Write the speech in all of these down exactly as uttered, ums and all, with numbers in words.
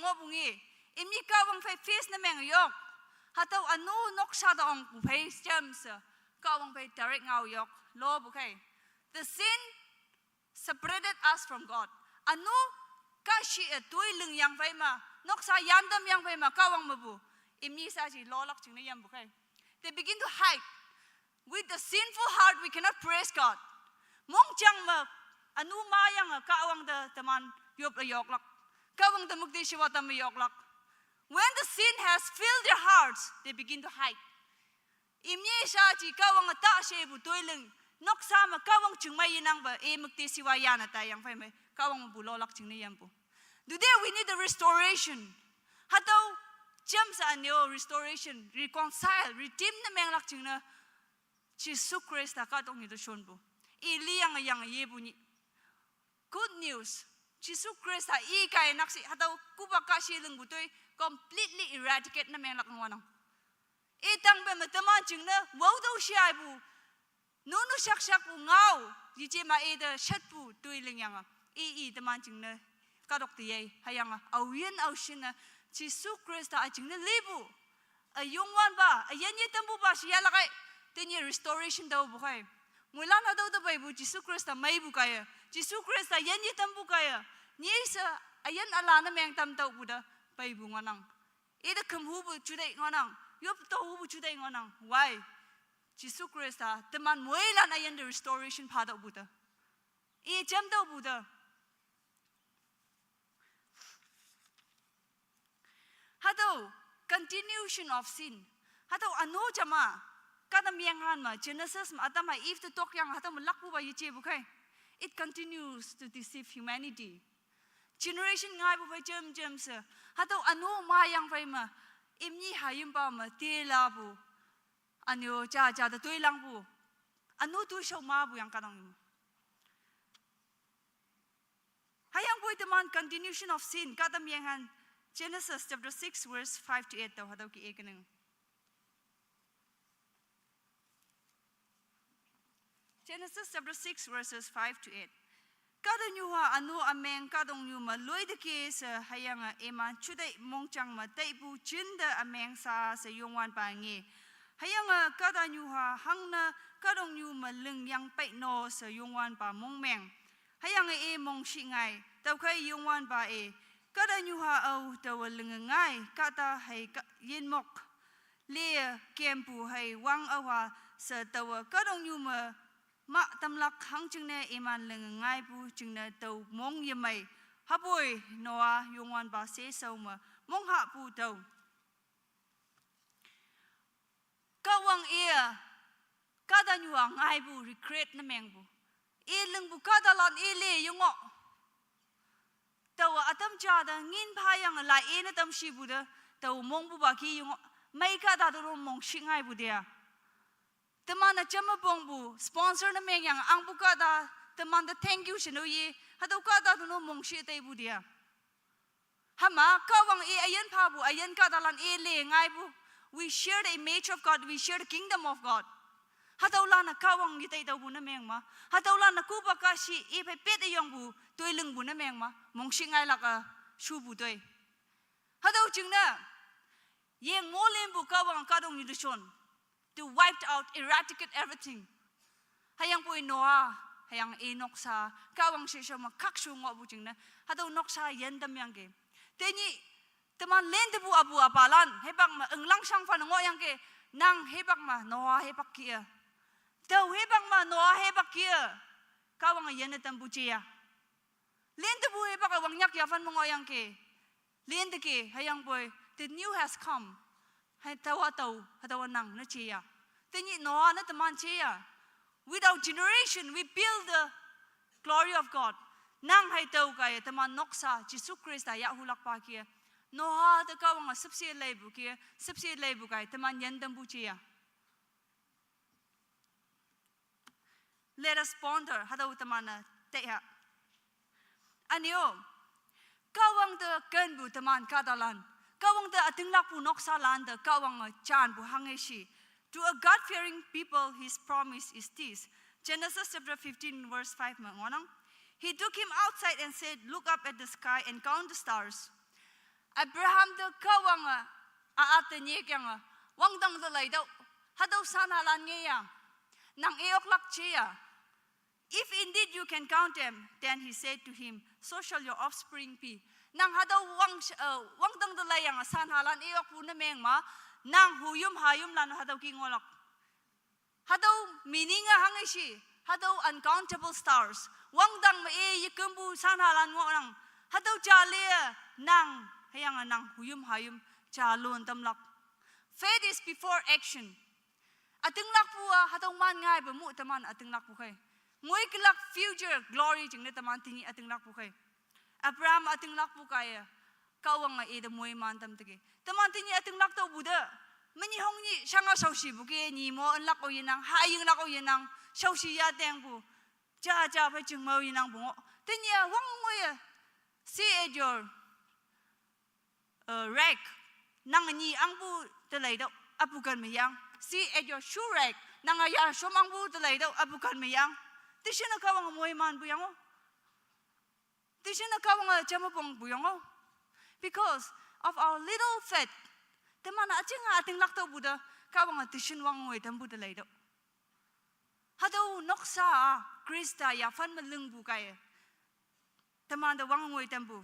Ngoh bu ngi. Imi Kahwang phei face ne meng yok. Hatüo ünu noksa te ong bu phei jam she. Kahwang phei direct ngao yok. Lo bu khei. The sin separated us from God. Ünu kashi e toi ling yang phei ma, noksa yantam yang phei ma, Kahwang mepu. Imi sa ji lolak jingne yam bu khei. They begin to hide. With the sinful heart, we cannot praise God. Mongjang me, ünu ma yange Kahwang te teman yop le yoklak. Kahwang te müktishiwa tamme yoklak. When the sin has filled their hearts, they begin to hide. Imi sa ji Kahwang ta shepu toi ling, noksa me Kahwang chingmei yenangpe, i müktishiwa yane tai yang phei me, Kahwang mepu lolak jingne yam bu. Today we need the restoration. Hatüo, jam she üne-o restoration, reconcile, redeem ne menglak jingne, Jesu Khrista kahtoknyu te shonpu. I liyange yange yepu nyih. Good news. Jesu Khrista i kai nakshih, hatüo kupa kashi lingpu toi completely eradicate ne menglak ngohnang. I tangpe me teman jingne, wao tüo shiaipu, nunu shakshakpu ngao, yeje ma i te shatpu toi lingyange. I, i teman jingne, kahtok te yei, hüyange, aoyin aoshinne, Jesu Khrista ü jingne lipu. Ü Youngwanpa, ü yin yetampupa shi yalak ei, tenyih restoration tüopu khei. Moilan hatüo te peipu Jesu Khrista meipu kaiye, Jesu Khrista yin yetampu kaiye, nyi she, ü yin üla ne meng tam tüopu te, peipu ngohnang. Ite kümhupu juteih ngohnang, yop tohupu juteih ngohnang. Why? Jesu Khrista, teman moilan ü yin te restoration phatüopu te. I jam tüopu te. Hatüo, continuation of sin. Hatüo ünu jama, kahta menghan me, Genesis me, Adam hei Eve te tokyange, hatüo me lakpupa yejepu khei. It continues to deceive humanity. Generation ngaipu phei jem jem she. Hatüo ünu ma yang phei me, imni hayimpa me, telapu. Üne-o ja ja te toilangpu. Ünu toishao mapu yang kahtoknyu. Hüyangpoi teman continuation of sin, kahta menghan Genesis chapter six verse five to eight tao hatüo ke-e kenang. Genesis chapter six verses five to eight. Kahtoknyu-a ünu ümeng kahtoknyu me loi te ke she hüyange iman juteih mongjang me teipu jinte ümeng sha she Youngwanpa nge. Hüyange kahtoknyu-a hangne kahtoknyu me lingyang pei no she Youngwanpa mongmeng. Hüyange i mongshih ngai, tüokhei Youngwanpa i, kahtoknyu-a ao taowe linge ngai, kahta hei ka yinmok. Le kempu hei wang aoha she taowe kahtoknyu me mah tamlak hangjingne iman linge ngaipu jingne tao mong yemei. Hüpoi Noah Youngwanpa sheshao me monghahpu tüo. Kahwang i-e, kahtanyuwa ngaipu regret ne mengpu. I lingpu kahtalan i le yengoh. Taowa ütam ja te ngin phayange lai i ne tam shipu te, tao mongpupa ki yengoh. Mei kahta te no mongshih ngaipu te-a. Teman-e jamme pongpu, sponsor ne mengyange angpu kahta, teman te thank you she no ye, hatüo kahta te no mongshih teipu te-a. Hüma, Kahwang i üyin phapu, üyin kahtalan i le ngaipu. We share the image of God, we share the kingdom of God. Hatüolan-e Kahwang yetei taopu ne meng ma. Hatüolan-e kupa kashi i phei pet yongpu, toi lingpu ne meng ma. Mongshih ngailak-a, shupu toi. Hatüo jingne, yeng molinpu Kahwang kahtoknyu te shon. To wiped out, eradicate everything. Hüyangpoi Noah, hüyange i noksa, Kahwang sheshao me khakshu ngohpu jingne, hatüo noksa yin tamyangki. Tenyih, teman lintepu apu apalan, hipak me inglang shangphan ngohyangki, nang hipak me Noah hipak ki-e. Tao hipak me Noah hipak ki-e. Kahwange yinne tampu jeya. Lintepu hipak-e wangnyak yaphan me ngohyangki. Linte ke, hüyangpoi, the new has come. Hei taowa tao, hatüowa nang ne jeya. Tenyih Noah ne teman jeya. With our generation, we build the glory of God. Nang hei tao kaiye teman noksa, Jesu Khrista yahhulakpa ki-e. Noah te Kahwange shüpshe leipu ki-e, shüpshe leipu kaiye teman yin tampu jeya. Let us ponder, hatüo teman-e taiha. Üne-o, Kahwang te kenpu teman kahtalan, Kahwang te ütinglakpu noksalan te Kahwange janpu hanghe shi. To a God-fearing people, his promise is this. Genesis chapter fifteen, verse five me ngohnang. He took him outside and said, "Look up at the sky and count the stars." Abraham te Kahwange, a, a te nyekyange, wangdang te leitüoh, hatüo shanhalan ngeya, nang i oklak jeya. If indeed you can count them, then he said to him, so shall your offspring be. Nang hatüo wang, eh, wangdang te leiyange shanhalan i okpu ne meng ma, nang huyüm hayümlan hatüo ki ngohlak. Hatüo meaning-e hanghe shi, hatüo uncountable stars. Wangdang me i yekümpu shanhalan ngohnang. Hatüo ja le, nang, hüyange nang, huyüm hayüm, ja lon tamlak. Faith is before action. Ütinglakpu-a, hatüo man ngaipe mu teman ütinglakpu khei. Ngoikülak future glory jingne teman tenyih ütinglakpu khei. Abraham ütinglakpu kaiye, Kahwange ite moiman tam teke. Teman tenyih ütinglak tüopu te, menyih hongnyih shanga shaoshipu ke nyi mo ünlak-o yenang, hayinglak-o yenang, shaoshi yatengpu. Ja ja phei jingmao yenangpu ngoh. Tenyih-a wang ngoiye, see at your uh, rack, nang nyi angpu te leitüoh, apu kan me yang. See at your shoe rack, nang ya shom angpu te leitüoh, apu kan me yang. Teshinne Kahwange moimanpu yang-o. Teshinne Kahwange jamepongpu yang-o. Because of our little faith, teman-a üjinga ütinglak tüopu te, Kahwange teshin wang ngoi tampu te leitüoh. Hatüo noksa-a, Khrista yaphan me lingpu kaiye, teman te wang ngoi tampu.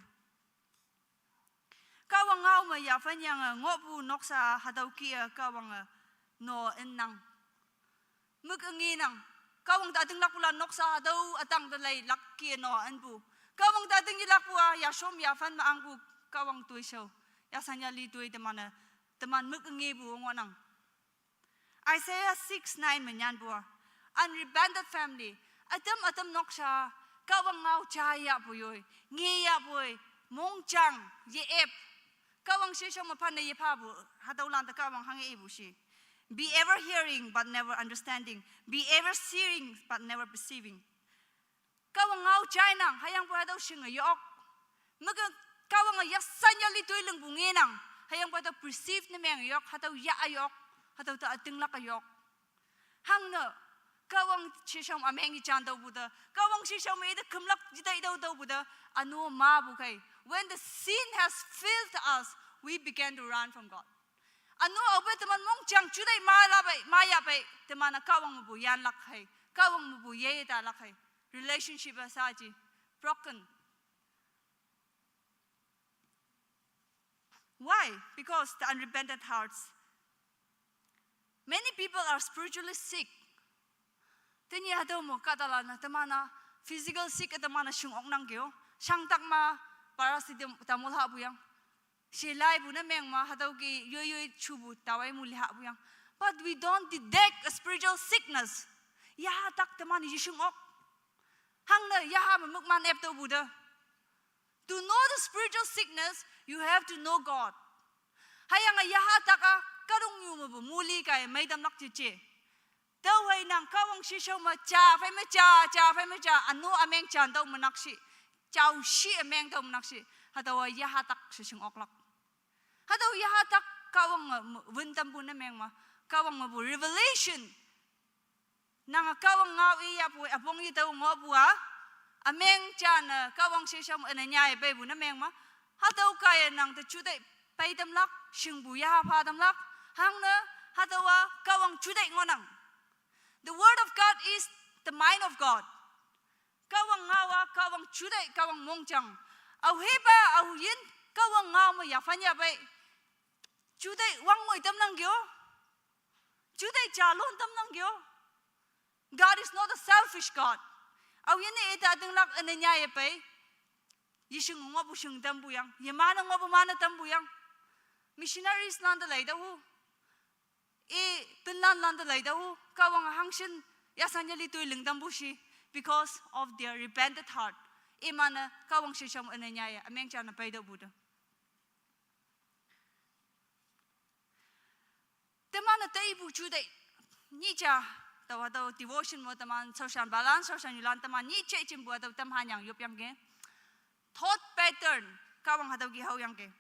Kahwang ngao me yaphan yange ngohpu noksa hatüo kih-e Kahwange no ennang. Mük-e ngenang. Kahwang te ütinglakpulan noksa hatüo ütang te leilak kih-e no enpu. Kahwang te ütinglakpu-a yashom yaphan me angpu Kahwang toishao. Yasan yali toi teman-e, teman mük-e ngepu ngohnang. Isaiah six nine me nyanpu-a, unrepented family, ütam ütam noksa, Kahwang ngao jayahpu yoi, ngeyahpu-i, mongjang, ye-ep. Kahwang sheshao me phanne yephapu, hatüolan te Kahwang hanghe ipu shi. Be ever hearing but never understanding. Be ever seeing but never perceiving. Kahwang ngao jainang, hüyangpoi hatüo shinge yok. Meke Kahwange yasan yali toi lingpu ngenang, hüyangpoi hatüo perceive ne meng yok, hatüo yah yok, hatüo te ütinglak yok. Hangne, Kahwang sheshao me ümeng ijan tüopu te, Kahwang sheshao me ite kümlak jitei tüo tüopu te, ünu mapu khei. When the sin has filled us, we began to run from God. Ünu aope teman mongjang jutei ma lapei, ma yapei, teman-a Kahwang mepu yanlak hei, Kahwang mepu yetalak hei. Relationship-a shaaji broken. Why? Because the unrepented hearts. Many people are spiritually sick. Tenyih hatüo mo kahtalan-a teman-a physical sick-e teman-a shing oknang ke-o. Shangtak ma paracetamol hahpu yang. Shelaipu ne meng ma hatüo ke yoi yoi chupu tawai mu li hahpu yang. But we don't detect a spiritual sickness. Yaha tak teman yeshing ok. Hangne yaha me mükman ep tüopu te. To know the spiritual sickness, you have to know God. Hüyange yaha tak-a, kahtoknyu mepu muli kaiye meitamlak jeje. Tüokhei nang Kahwang sheshao me ja phei me ja, ja phei me ja, ünu ümeng jan tüo menakshi. Jao shi ümeng tüo menakshi. Hatüowa yaha tak sheshing oklak. Hatüo yaha tak Kahwange me-, wün tampu ne meng ma. Kahwang mepu revelation. Nange Kahwang ngao iyahpu, üpong yetüo ngohpu-a. Ümeng jane Kahwang sheshao me üne nyaiye peipu ne meng ma. Hatüo kaiye nang te jutei pei tamlak, shingpu yaha pha tamlak. Hangne, hatüowa Kahwang jutei ngohnang. The word of God is the mind of God. Kahwang ngao-a, Kahwang jutei, Kahwang mongjang. Aohepa, aoyin, Kahwang ngao me yaphan yapei. Jutei wang ngoi tamnang ke-o. Jutei jalon tamnang ke-o. God is not a selfish God. Aoyinne ite ütinglak üne nyaiye pei. Yeshing ngohpu shing tampu yang. Yemane ngohpu mane tampu yang. Missionaries lan te leitüoh-o. I pinlan lan te leitüoh-o. Kahwang hangshin yasan yali toi ling tampu shi. Because of their repented heart. Imane Kahwang sheshao me üne nyaiye, ümeng jane peitüohpu te. Teman-e teipu jutei, nyih ja, taowa tüo devotion mo teman shaoshanpalan, shaoshannyulan teman nyih ja jimpu hatüo tam hanyang yopyangke. Thought pattern, Kahwang hatüo ki haoyangke.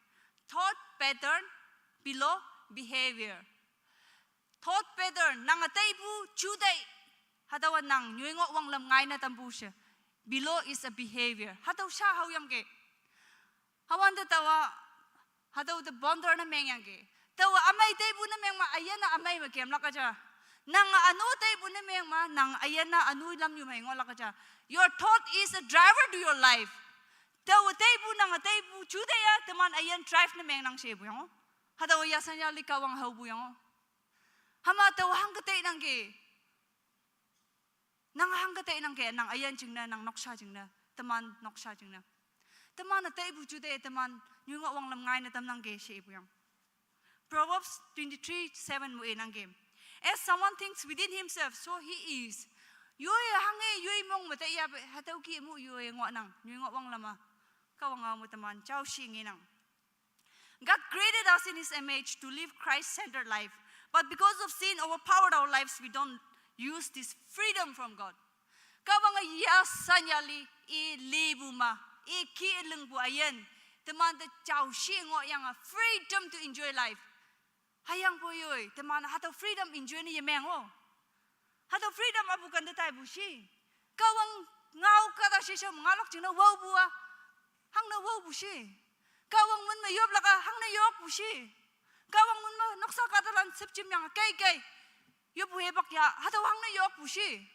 Thought pattern below behavior. Thought pattern, nange teipu jutei, hatüowa nang nyoi ngoh wanglam ngaine tampu she. Below is a behavior. Hatüo sha haoyangke. Hüwante taowa Hatüo te bondar ne mengyangki. Taowa ümei teipu ne mengma, üyin-a ümei me kemlak aja. Nang ünu teipu ne mengma, nang üyin-a ünu lamnyu me ngohlak aja. Your thought is a driver to your life. Taowa teipu nang teipu jute ya, teman üyin drive ne mengnang shepu yang-o. Hatüo yasan yali Kahwang haopu yang-o. Hüma taowa hangke teinangki. Nang hangke teinangki, nang üyin jingne, nang noksha jingne, teman noksha jingne. Teman-e teipu jute, teman nyoi ngoh wanglam ngaine tamnangki shepu yang. Proverbs twenty-three seven mu inangki. As someone thinks within himself, so he is. Yoi hange, yoi mong me teiya pe, hatüo kih mu yoi ngohnang, nyoi ngoh wanglam-a. Kahwang ngao me teman jao shi ngenang. God created us in His image to live Christ-centered life. But because of sin overpowered our lives, we don't use this freedom from God. Kahwange yasan yali, i lipu ma, i ki lingpu üyin, teman te jao shi ngohyange freedom to enjoy life. Hüyangpoi yoi, teman hatüo freedom enjoy ne yemeng-o. Hatüo freedom apu kente taipu shi. Kahwang ngao kahta shishao me ngaolak jingne waopu-a, hangne waopu shi. Kahwang mun me yoplak-a, hangne yokpu shi. Kahwang mun me noksa kahtalan sepjimyange keikei yoppu hepak ya, hatüo hangne yokpu shi.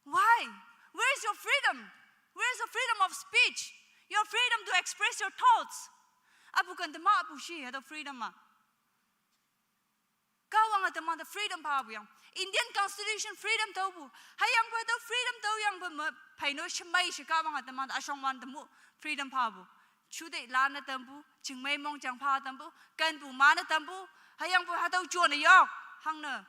Why? Where is your freedom? Where is your freedom of speech? Your freedom to express your thoughts? Apu kente mapu shi, hatüo freedom-a. Kahwange teman te freedom phapu yang. Indian Constitution freedom tüopu. Hüyangpoi hatüo freedom tüoyangpoi me pheino shemei she Kahwange teman te üshongwante mu freedom phapu. Jute lane tampu, chingmei mongjang pha tampu, kenpu mane tampu, hüyangpoi hatüo jone yok, hangne.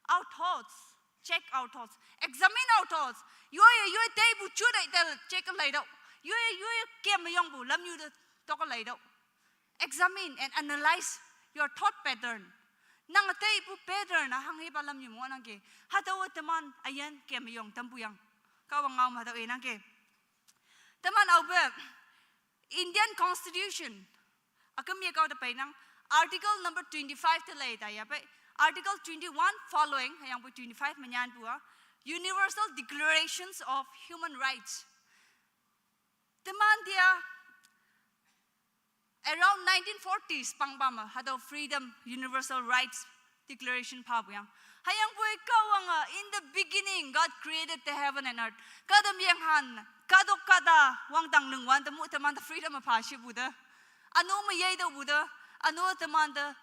Our thoughts, check our thoughts, examine our thoughts. Yoiye yoi teipu jute te check leitüoh. Yoiye yoi kem me yongpu lamnyu te tok leitüoh. Examine and analyze your thought pattern. Nang teipu pattern-a hanghepa lamnyu me ngohnangki. Hatüowa teman üyin kem me yong tampu yang. Kahwang ngao me hatüo inangki. Teman aope Indian Constitution, üküm ye kao te peinang, Article number twenty-five te lei taiya pei. Article twenty-one following, hüyangpoi twenty-five me nyanpu-a, Universal Declarations of Human Rights. Teman te-a around nineteen forties pangpa me hatüo freedom, universal rights declaration phapu yang. Hüyangpoi Kahwange, in the beginning, God created the heaven and earth. Kahtamyenghan, kahtok kahta wangdang ling wante mu teman te freedom-e pha shipu te. Ünu me yeitüopu te, ünu teman te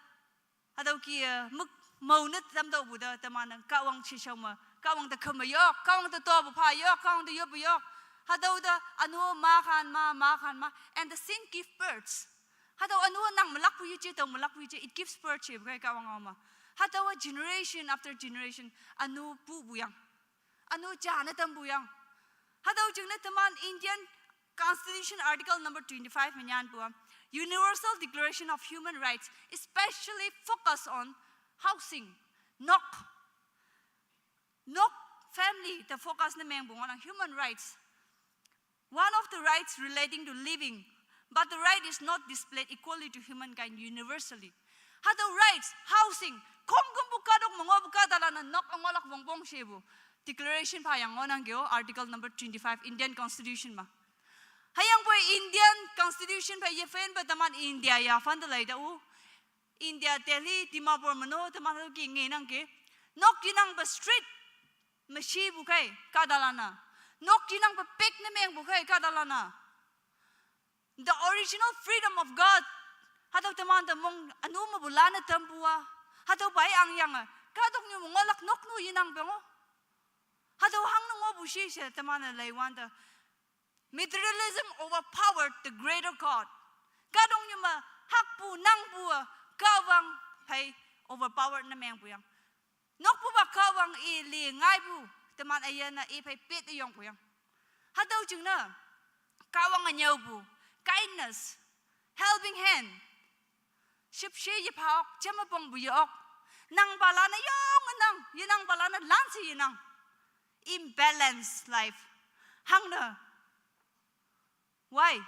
hatüo ki, eh, mük mao ne tamtüopu te, teman-e Kahwang shishao me, Kahwang te küm me yok, Kahwang te topu pha yok, Kahwang te yoppe yok. Hatüo te ünu ma khan ma, ma khan ma, and the sin give birth. Hatüo ünu nang melakpu yeje, tao melakpu yeje, it gives birth shepu kei Kahwang ngao me. Hatüowa generation after generation, ünu pupu yang. Ünu ja ne tampu yang. Hatüo jingne teman Indian Constitution Article number twenty-five me nyanpu-a, Universal Declaration of Human Rights, especially focus on housing, nok. Nok, family te focus ne mengpu ngohnang, human rights. One of the rights relating to living, but the right is not displayed equally to humankind universally. Hatüo rights, housing, khongkümpu kahtok me ngohpu kahtalan-e nok ngohlak wongpong shepu declaration phayang ngohnangki-o, Article number twenty-five Indian Constitution me. Hüyangpoi Indian Constitution phei yephenpe teman India yaphan te leitüoh-o. India Delhi, Dimapur me no teman hatüo ki ngenangki. Nok yenangpe street me shipu khei kahtalan-a. Nok yenangpe pek ne mengpu khei kahtalan-a. The original freedom of God. Hatüo teman te mong ünu mepu lane tampu-a, hatüo pei angyange kahtoknyu me ngohlak nok nu yenangpe-o. Hatüo hangne ngohpu shi she teman-e leiwante, materialism overpowered the greater God. Kahtoknyu me hakpu nangpu-a Kahwang phei overpowered ne mengpu yang. Nokpupa Kahwang i li ngaipu, teman üyin-a i phei pet yongpu yang. Hatüo jingne Kahwange nyüopu kindness, helping hand, shüpshe yepha ok, jeme pongpu ye ok. Nangpalan-e yonge nang, yenangpalan-e lanshe yenang. Imbalanced life. Hangne, why?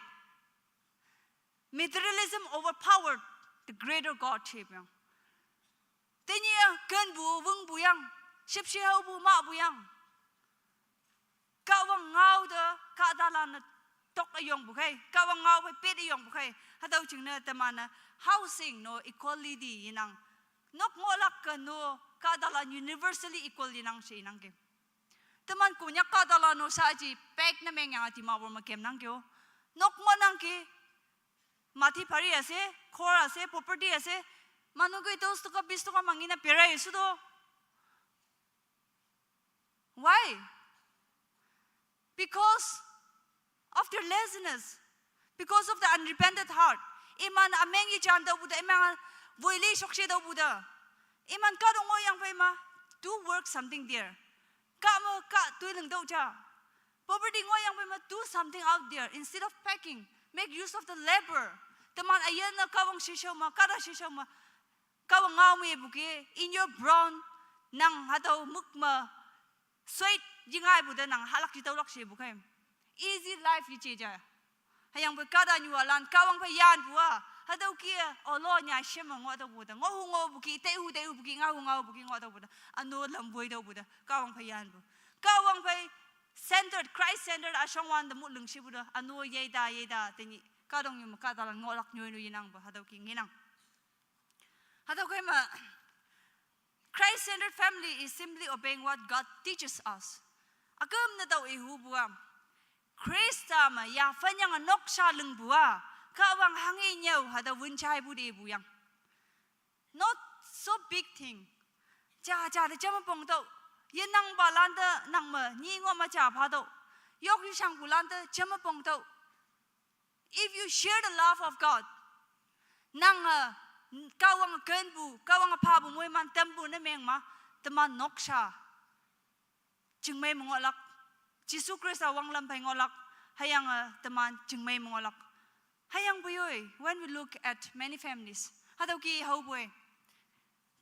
Materialism overpowered the greater God shepu yang. Tenyih-a kenpu wüngpu yang, shüpshe haopu mahpu yang. Kahwang ngao te kahtalan-e tok ayong bukhei, Kahwang ngao phei pet ayong bukhei. Hatüo jingne teman-e housing no equality yenang. Nok ngohlak ke no kahtalan universally equal yenang she inangki. Teman Konyak kahtalan no saji pek ne mengyange Dimapur me kemnangki-o. Nok ngohnangki, mati phari ase, ghor ase, property ase, manu ke dos toka, bis toka mangina perai sudo. Why? Because of their laziness, because of the unrepented heart. Iman ameng yejan tüopu te, iman woili shokshe tüopu te. Iman kahtokngoh yangphei ma, do work something there. Kah me kah toiling tüo ja. Poverty ngoh yangphei ma, do something out there instead of begging. Make use of the labor. Teman üyin ne Kahwang shishao ma, kahta shishao ma, Kahwang ngao me ipu ki, in your brow, nang hatüo mük me sweat yingaipu te nang hahlak ji tüolak shepu khei. Easy life yeje ja. Hüyangpoi kahta nyualan Kahwang phei yanpu-a, hatüo ki, olo nya shim me ngoh tüopu te, ngohhu ngohpu ki, teihu teihupu ki, ngaohu ngaopu ki ngoh tüopu te, üno lam woi tüopu te, Kahwang phei yanpu. Kahwang phei centered, Christ centered üshong wante mu ling shipu te, üno yeita yeita tenyih kahtoknyu me kahtalan ngohlak nyoi no yenangpu hatüo ki ngenang. Hatüo khei me, Christ-centered family is simply obeying what God teaches us. Üküm ne tao ihupu-a, Khrista me yaphan yange noksha lingpu-a, Kahwang hanghe nyüo hatüo wün jaipu te ipu yang. Not so big thing. Ja ja te jame pong tüoh. Yenangpalan te nang me nyi ngoh me ja phatüoh. Yok yeshangpulan te jame pong tüoh. If you share the love of God, nange Kahwange kenpu, Kahwange phapu moiman tampu ne meng ma, teman noksha chingmei me ngohlak. Jesu Khrista wanglam phei ngohlak, hüyange teman chingmei me ngohlak. Hüyangpoi yoi, when we look at many families, hatüo ki haopoi,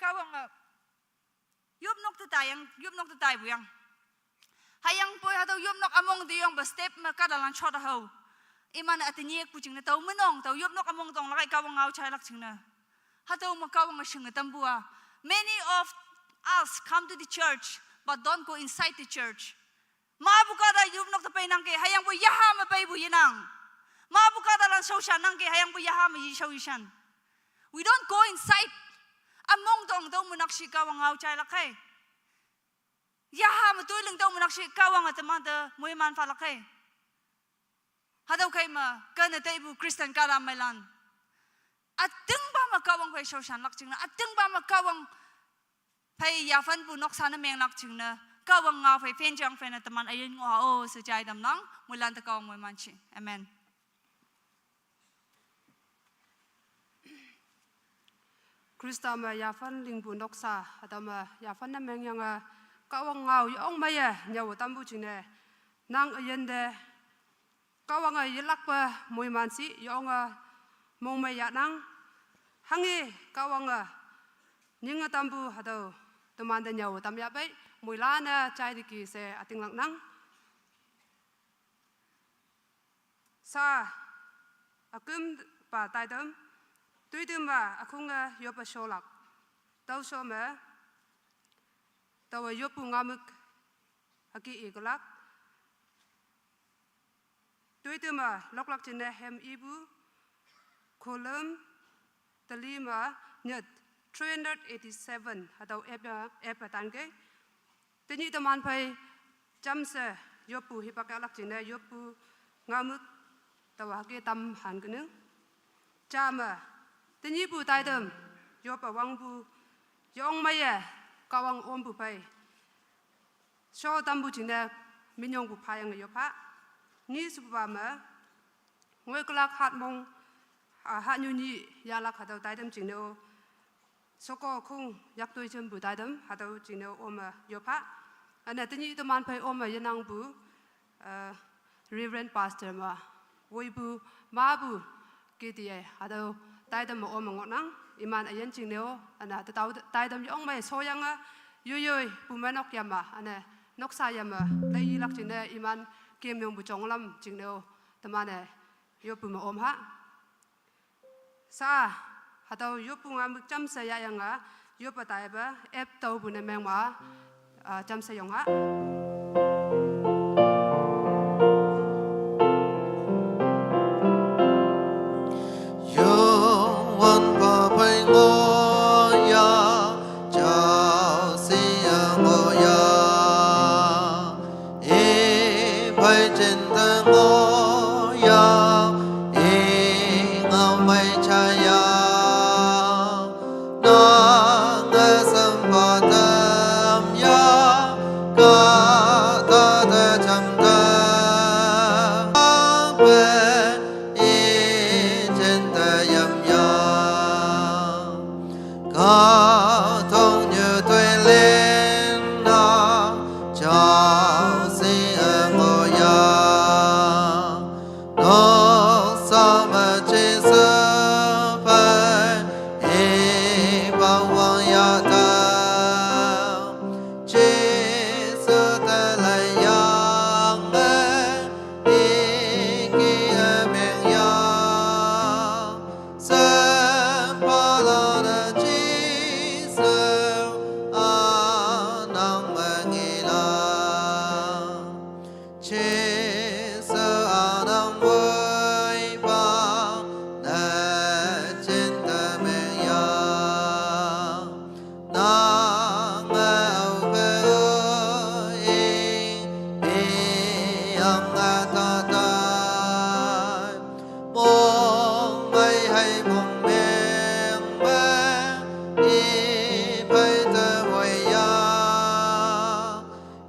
Kahwange yopnok te taiyang, yopnok te taipu yang. Hüyangpoi hatüo yopnok ümong te yongpe step me kahtalan shot hao. Iman üte nyekpu jingne tao menong, tao yopnok ümong tonglak ei Kahwang ngao jailak jingne. Hatüo me Kahwange shinge tampu-a, many of us come to the church but don't go inside the church. Mapu kahta yopnok te peinangki, hüyangpoi yaha me peipu yenang. Mapu kahtalan shaoshan nangki, hüyangpoi yaha me yeshao yeshan. We don't go inside. Ümong tong tüo me nakshih Kahwang ngao jailak khei. Yaha me toiling tüo me nakshih Kahwange teman te moiman phalak khei. Hatüo khei me, kene teipu Christian kahta meilan, ütingpa me Kahwang phei shaoshanlak jingne, ütingpa me Kahwang phei yaphanpu noksa ne menglak jingne, Kahwang ngao phei phenjang phei ne teman üyin ngoh-a-o she jai tamnang, moilan te Kahwang moiman shi. Amen. Khrista me yaphan lingpu noksa, hatüo me yaphan ne mengyange, Kahwang ngao yong meiye nyüo tampu jingne, nang üyin te Kahwange yelakpe moiman shi yonge mongmei yahnang. Hanghe Kahwange nyinge tampu hatüo teman te nyüo tam yahpei, moilan-e jaiteki she ütinglaknang. Sa, ükümpa taitam, toitam-a ükhonge yoppe sholak. Tüo sho me, taowe yoppu ngaomük hüke ikelak. Toitam-a loklak jingne hem ipu, column, teli me nyit, three hundred eighty-seven, hatüo ep-a, ep-a tanke. Tenyih teman phei jamshe yoppu hipak yahlak jingne yoppu ngaomük taowa hüke tam hankenang. Ja me, tenyihpu taitam, yoppe wangpu, yong meiye, Kahwang ompu phei sho tampu jingne minyongpu phayange yop ha. Nyi shepupa me, ngoikülak hatmong, ah, hatnyu nyih yahlak hatüo taitam jingne-o, sheko khong yaktoi jempu taitam hatüo jingne-o ome yop ha. Üne tenyih teman phei ome yenangpu, eh, Reverend Pastor me, woipu, mapu, kiti-e, hatüo taitam me ome ngohnang, iman üyin jingne-o, üne hatüo tao taitam yong mei shoyange, yoiyoi, pu me nok yame, üne noksa yame, leilak jingne, iman kemyongpu jonglam jingne-o, teman-e yoppu me om ha. Sa, hatüo yoppu ngaomük jamshe yahyange, yoppe taipe, ep taopu ne mengma, ah, jamshe yong ha. Tong ñu tui lin na, chao si e ngo ya. Nong sa ma chi sa pai, e bang wang ya ta. Chi sa ta lai yang e, e ki e meng ya. Sen pa la da chi sa a nang ma ngi la. Chi sa a nang wai pa na chin ta meng ya. Nang a pe o ing, pi ang a ta tai. Mong mai hai mong meng meng, i pai ta wai ya.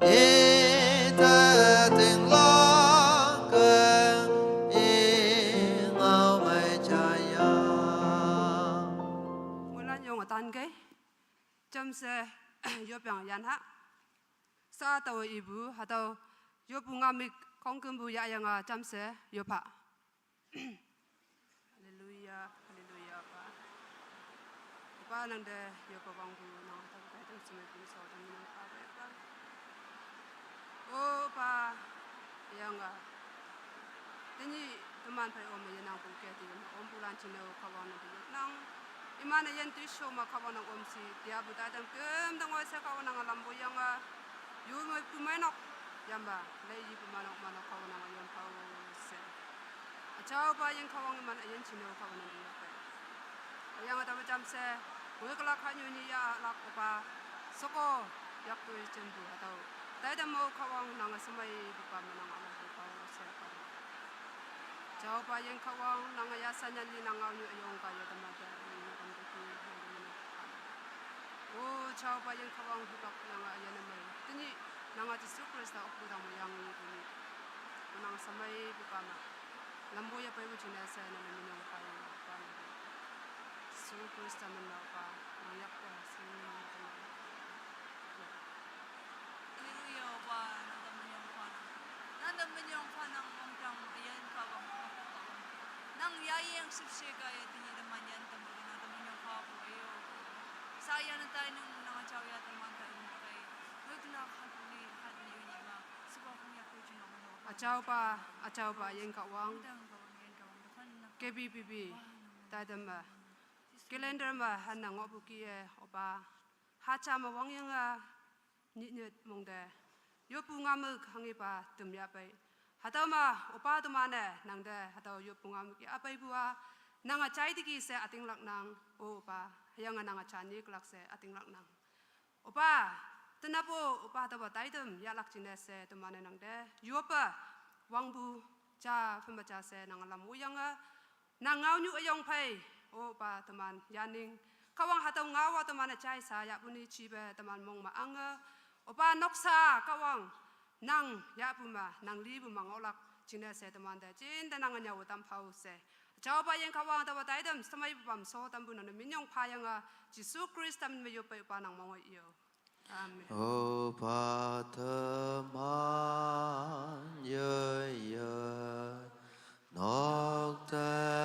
I ta ting la ke, i ngau mai cha ya. Mulan yong atan ke. Cham se, yo piang yan ha. Sa tau ibu, hatau yo pu ngamik kong kem bu ya yang a cham se, yo pa. Haleluya, haleluya, Pa. Pa nang de, yo pa wang bu, nang ta ta tang sumai bu so tang nang pa, Pa, Pa. O Pa, yang a. Tini teman pai om ye nang bu ke ti ma om bu lan chino ka wang nang bu nang. Iman ye tu sho ma ka wang nang om si, dia bu ta dam kem dang oi sa ka wang nang lam bu yang a. Yu mai pu mai nok, yam ba, lei yi pu mai nok ma nok ka wang nang yam ka wang se. A chao Pa yang ka wang iman a yan chino ka wang nang bu ya pai. Yang a ta ba cham se, bu ka la ka nyu ni ya la ko Pa. Soko, yak tu chen bu hatau. Tai da mo ka wang nang a samai bu pa ma nang a la bu pa se ka. Chao Pa yang ka wang nang a ya sa nyan li nang a nyu a yong ka ya da ma da ni na kam bu ki. O chao Pa yang ka wang hu lak nang a ya na mai. Tini nang a Jisu Krista ok bu dang yang ni tini. Nang samai bu pa ma. Lambo ya pai bu china sa na na minong pa yang pa. Jisu Krista man na pa. Nang yak ta si. Haleluya, Opa, nang da minyong pa nang. Nang da minyong pa nang, wang tang, ayan ka wang, wang ka wang. Nang ya yang sip se ka ya tini da manyan tam, nang da minyong pa ko ayo. Sa ya na tai nung nang chao ya tam man tai nung kai. Wek na ka ni, ka ni ni ma. Sipa kong ya ko jin nang, Opa. A chao Pa, a chao Pa, yang ka wang. Tang ka wang, yang ka wang. Kan na K B B B, tai tam ma. Calendar ma han nang ngopu ki e, Opa. Ha cha ma wang yang a, nyit nyit mong de. Yo pu nga me hang i pa tum ya pai. Hatau ma, Opa tu ma ne, nang de, hatau yo pu nga me ki a pai bu a. Nang a chai ti ki se a ting lak nang, o Opa. Yang a nang a chan ni klak se a ting lak nang. Opa, tena po, Opa ta ba tai tum, ya lak chin de se, tu ma ne nang de. Yo pa, wang bu, cha, pu ma cha se, nang a lam u yang a. Nang ngau nyu a yong pai, o Opa teman, ya ning. Ka wang hatau ngau wa teman a chai sa, ya pu ni chi be teman mong ma ang a. Opa nok sa, ka wang, nang, ya pu ma, nang li bu ma ngau lak, chin de se teman de, chin de nang a nyau tam pau se. Chao Pa yang ka wang ta ba tai tam, samai bu bam so tam bu nang minyong pa yang a, Jisu Krista min me yo pai Opa nang mong wa yo. Amen. O Pa teman ye ye, nok te